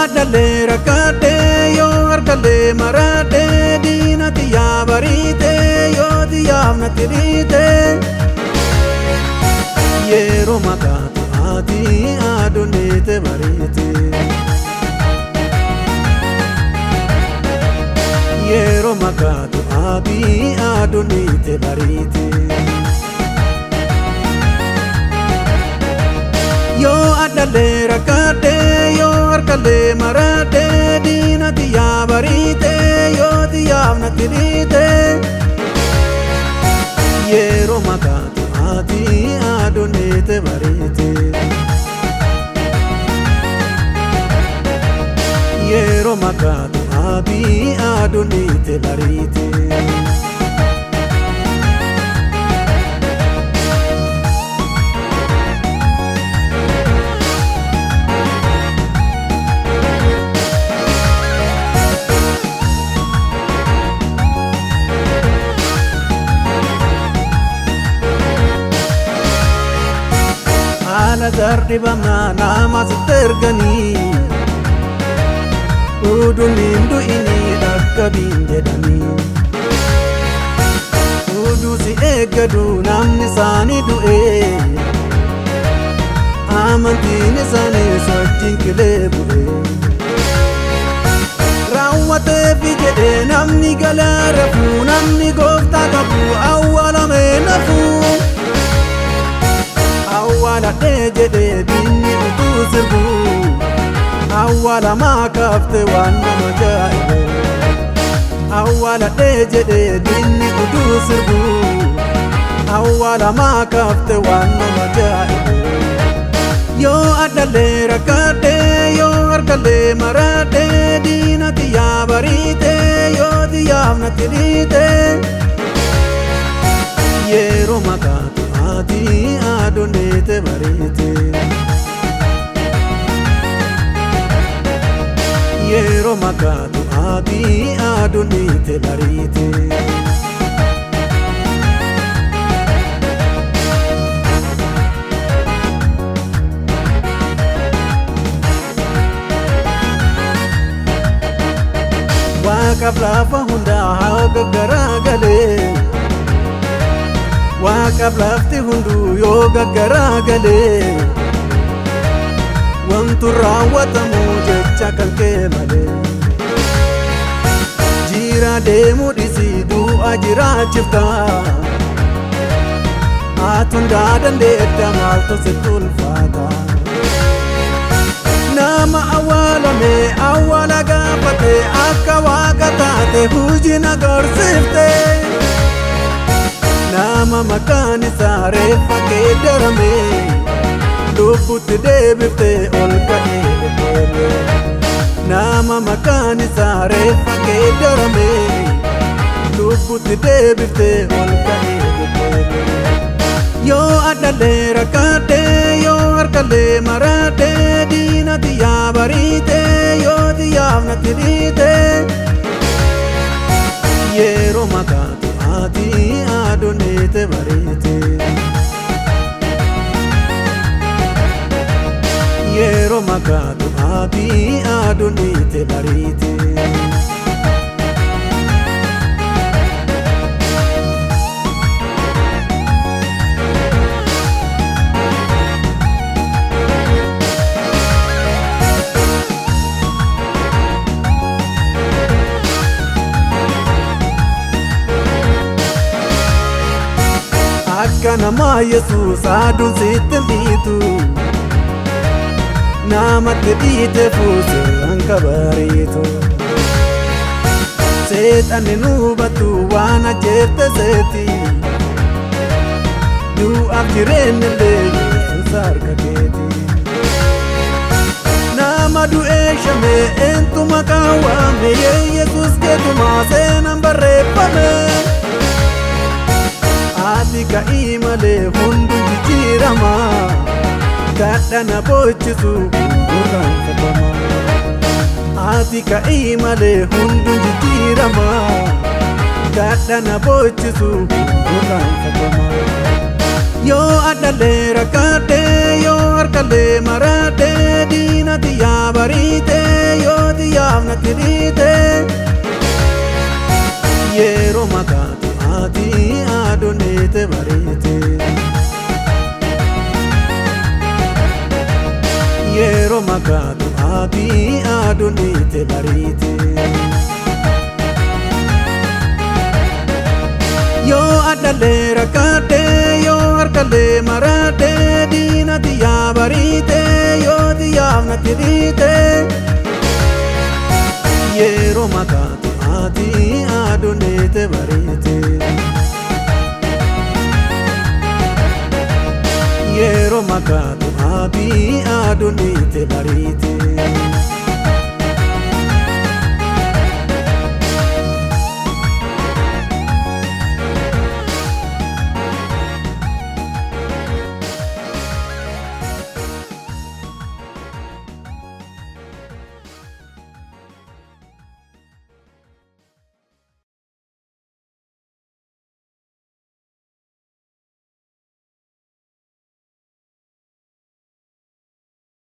Addallee rakkadhee, yoo harkallee maradhee, diina xiyyaa bariitee, yoo xiyyaaf natti dhiite. Yeroo makaatu ati aduun dhiite bariite. Yeroo makaatu ati aduun dhiite bariite. Yoo addallee rakkadhee, yoo harkallee maradhee, diina xiyyaa bariitee, yoo xiyyaaf natti dhiite. Yeroo makaatu ati aduun dhiite bariite. Yeroo makaatu ati aduun dhiite bariite. Haala dhibamnaa nama sitti erganii, uduun hin du'inii dhaqqabiin jedhanii. Uduu si eeggadu namni isaanii du'e, amantiin isaanii wajjin qilee bu'e. Raawwateefi jedhee namni galaa rafuu, namni gooftaa qabu awwaalamee nafuu. Awwaaladhee jedhee diinni utuu sirbu, awwaalamaa kaafte waan nama jaa'ibu. Awwaaladhee jedhee diinni utuu sirbu, awwaalamaa kaafte waan nama jaa'ibu. Yoo addallee rakkadhee, yoo harkallee maradhee, diina xiyyaa bariitee, yoo xiyyaaf natti dhiite. Yeroo makaatu ati aduun dhiite bariite. Yeroo makaatu ati aduun dhiite bariite. Waaqaaf lafa hundaa haa gaggaragalee, Waaqaaf lafti hunduu yoo gaggaragalee, wantu raawwatamu jecha kan kee malee. Jira deemuu dhisii du'a jiraachifta, ati hundaa dandeetta, maaltu sitti ulfaata? Nama awwaalame awwaala gaafate, akka waaqa taate hojii agarsiifte. Nama maqaan isaa reeffa geeddarame lubbutti deebifte, ol ka'ee deddeeme. Nama maqaan isaa reeffa geeddarame lubbutti deebifte, ol ka'ee deddeeme. Yoo addallee rakkadhee, yoo harkallee maradhee, diina xiyyaa bariitee, yoo xiyyaaf natti dhiite. Yeroo makaatu ati aduun dhiite bariite. Yeroo makaatu ati aduun dhiite bariite. Akka namaa Yesuus aduun sitti hin dhiitu, namatti dhiite fuusirraan kabariitu. Seexanni nu hubatu waan ajjeefte seeti, du'aaf jireenyillee Yesuus harka keeti. Nama du'ee shamee eentu maqaa waame, Yesuus keetumaa seenaan barreeffame. Ati ka'ii malee hundu jijjiirama, kadhana boochisu gurraanfatama. Ati ka'ii malee hundu jijjiirama, kadhana boochisu gurraanfatama. Yoo addallee rakkadhee, yoo harkallee maradhee, diina xiyyaa bariitee, xiyyaaf natti dhiite. Yeroo makaatu ati aduun dhiite bariite. Yeroo makaatu ati aduun dhiite bariite. Yoo addallee rakkadhe, yoo harkallee maradhe, diina xiyyaa bariite, yoo xiyyaaf natti dhiite. Yeroo makaatu ati aduun dhiite bariite. Yeroo makaatu ati aduun dhiite bariite.